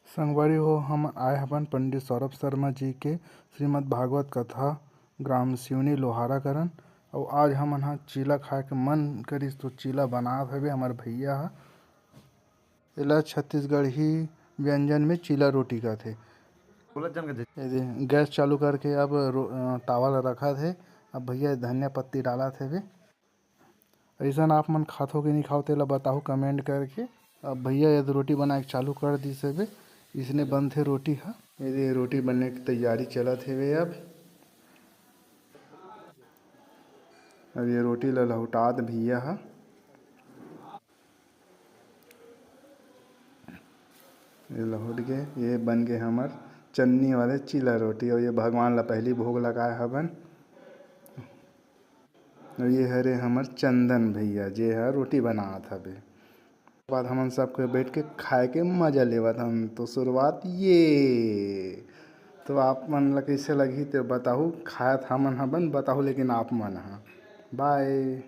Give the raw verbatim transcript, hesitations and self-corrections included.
संगवारी हो, हमन आए हवन पंडित सौरभ शर्मा जी के श्रीमद् भागवत कथा ग्राम सिवनी लोहारा करन। अउ आज हमन ह चीला खाए के मन करिस तो चीला बनात हवे हमर भैया ह। एला छत्तीसगढ़ी व्यंजन में चीला रोटी कथे। बोलत जान के दे। ये दे, गैस चालू करके अब रो-, अ, तावा ला रखत हे। अब भैया धनिया पत्ती डालत हेबे। अइसन आप मन खाथो कि नहीं खाओ, तेला बताहू कमेंट करके। अब भैया ये दे रोटी बनाए के चालू कर दिस हेबे। इसने बनथे रोटी ह। ये दे, रोटी बनने की तैयारी चलत हेबे। अब, अब ये रोटी ला लहुटात भैया ह। ये लहुट गे, ये बन गे हमर चन्नी वाले चीला रोटी। अउ ये भगवान ला पहली भोग लगाए हवन। अउ ये हरे हमर चंदन भैया, जे ह रोटी बनात हवे। बाद हमन सब कोई बैठ के खाए के मजा लेवत हन। तो शुरुआत ये। तो आप मन ला कैसे लगही ते बताहू, खात हमन हबन बताहू, लेकिन आप मन ह। बाय।